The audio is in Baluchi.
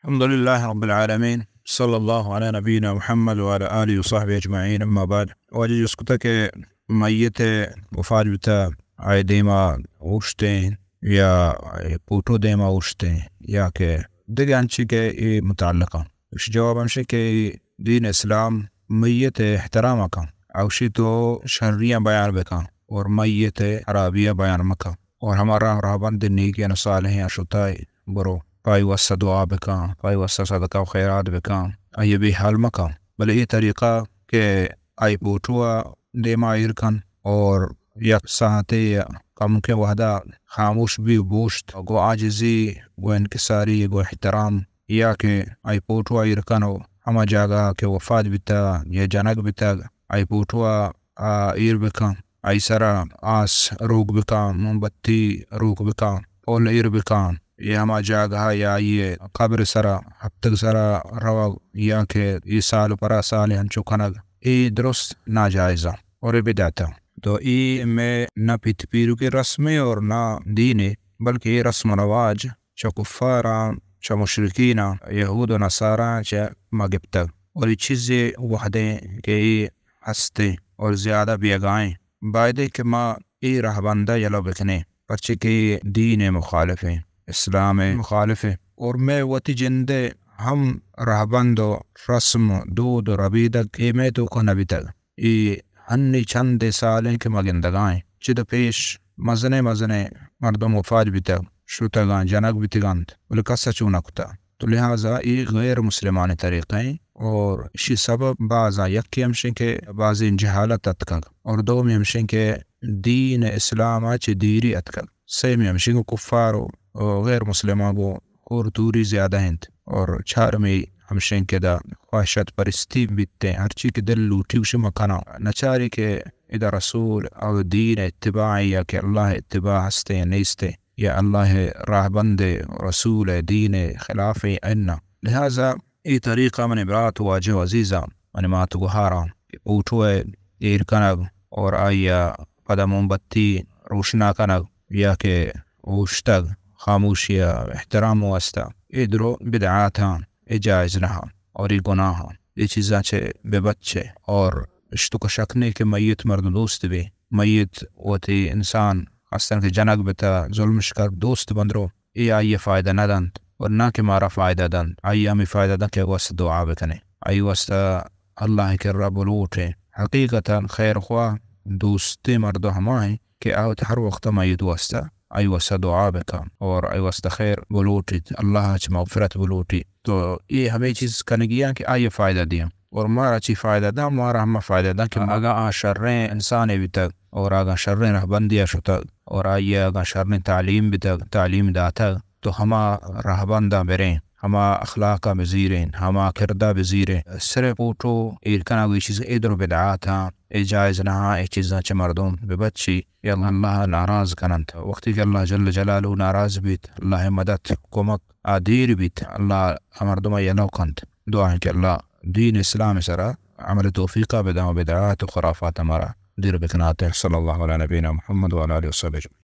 الحمدللہ رب العالمین، صلی اللہ علی نبینا محمد وعلی آلہ وصحبہ اجمعین، اما بعد۔ واجہ جست کتہ کہ میت وفات بیتہ، آئی دیما اوشتیں یا پوٹو دیما اوشتیں یا کہ دگہ انچیں کہ اے متعلق انت؟ اش جواب ہمشیں کہ دین اسلام میت احترام کن، اوشی تو شریاں بیان بکن اور میت خرابیاں بیان مکن۔ اور ہما راہ، راہبند نیکیں و صالحیں شتائے برو، پائی واسطہ دعا بکن، پائی واسطہ صدقہ و خیرات بکن، آئی بے حال مکن۔ بلے اے طریقہ کہ آئی پوٹو ء دیما ایر کن اور یک ساعتے یا کمکیں وہدا خاموش بی و بوشت، گوں عاجزی، گوں انکساری، گوں احترام، یا کہ آئی پوٹو ء ایر کن و ہما جاگہ کہ وفات بیتگ یا جنگ بیتگ، آئی پوٹو ء آ ایر بکن، آئی سرا آس روک بکن، موم بتی روک بکن، پل ایر بکن، یا ہما جاگہ یا آئی قبر سرا ہپتگ سرا روگ یا کہ اے سال و پرا سال انچو کنگ، اے درست ناجائز انت اور اے بدعت انت۔ تو اے مئے نہ پت پیرکی رسمے اور نہ دینے، بلکہ اے رسم و رواج چہ کفاراں، چہ مشرکیناں، یہود و نصاراں چہ ما گپتگ۔ اور اے چیزے وہدیں کہ اے ہستیں اور زیادہ بیگاہیں، بایدیں کہ ما اے رہبندا یلہ بکنیں، پرچے کہ اے دین مخالفیں، اسلام مخالفیں۔ اور مئے وتی جندے ہم رہبند و رسم، دود و ربیدگ اے مئے توکا نبیتگ۔ اے ہنی چندے سالیں کہ ما گندگائیں۔ چد پیش مزنیں مزنیں مردم وفات بیتگ، شتگاں، جنگ بیتگنت، بلے کس ء چو نہ کتہ۔ تو لہذا اے غیر مسلمانی طریقہ ایں اور اشی سبب بازاں، یکے ہمشیں کہ بازیں جہالت اتکگ اور دومی ہمشیں کہ دین اسلام ء چہ دیری اتکگ، سیمی ہمشیں کہ کفار و غیر مسلمان گوں ہور توری زیادہ انت۔ اور چارمی ہمشیں کہ ادا خواہشات پرستی بیتیں، ہرچی کہ دل لوٹی گوشی ما کناں۔ نچاری کہ ادا رسول او دین اتباع یا کہ اللہ اتباع ہستیں یا نیستیں، یا اللہ راہبند رسول دین خلاف اناں۔ لہذا اے طریقہ منی برات واجہ و عزیزاں، منی مات گوہاراں، کہ پوٹو ء ایر کنگ اور آئی ء پدا موم بتی روشنا کنگ یا کہ اوشتگ خاموشی ء احترام واسطہ، اے درو بدعاتاں، اے جائز نہ ہاں اور اے گناہ ہاں۔ اے چیزاں چہ بہ بچے اور اشتو کا شک نے کہ میت مردم دوست بے، میت وتی انسان خاصتاً کہ جنگ بتا ظلم شکار دوست بندرو، اے آئی ء فائدہ نہ دنت اور نہ کہ مارا فائدہ دنت۔ آئی ء ہمے فائدہ دنت کہ واسطہ دعا بکنیں، آئی واسطہ اللہ ء کرا بلوٹیں۔ حقیقتاً خیر خواہ دوستیں مردم ہما ہیں کہ آ وت ہر وقت میت واسطہ، آئی واسطہ دعا بکن اور آئی واسطہ خیر بلوٹیت، اللہ ء چہ مغفرت بلوٹیت۔ تو اے ہمے چیز کنگی ہیں کہ آئی ء فائدہ دیاں۔ اور مارا چی فائدہ داں؟ مارا ہما فائدہ داں کہ اگاں آ شریں انسانے بیتگ اور اگاں شریں رہبندی ء شتگ اور آئی ء اگاں شریں تعلیم بیتگ، تعلیم داتگ، تو ہما رہبنداں بریں، ہما اخلاقاں بزیریں، ہما کرداں بزیریں۔ صرف پوٹو ایر کنگ و اے چیز، اے درو بدعاتاں، اے جائز نہ آں، اے چیزاں چہ مردم ببچی، یا اللہ ناراض کننت۔ وقتی کہ اللہ جل جلالہ ناراض بیت، اللہ مدد، کمک آ دیر بیت، اللہ آ مردم ء یلہ کنت۔ دعا انت کہ اللہ دین اسلام ء سرا عمل توفیق ء بداں و بدعات و خرافات ء مارا دیر بکنات۔ صلی اللہ علی نبینا محمد و علی آلہ و صحبہ اجمعین۔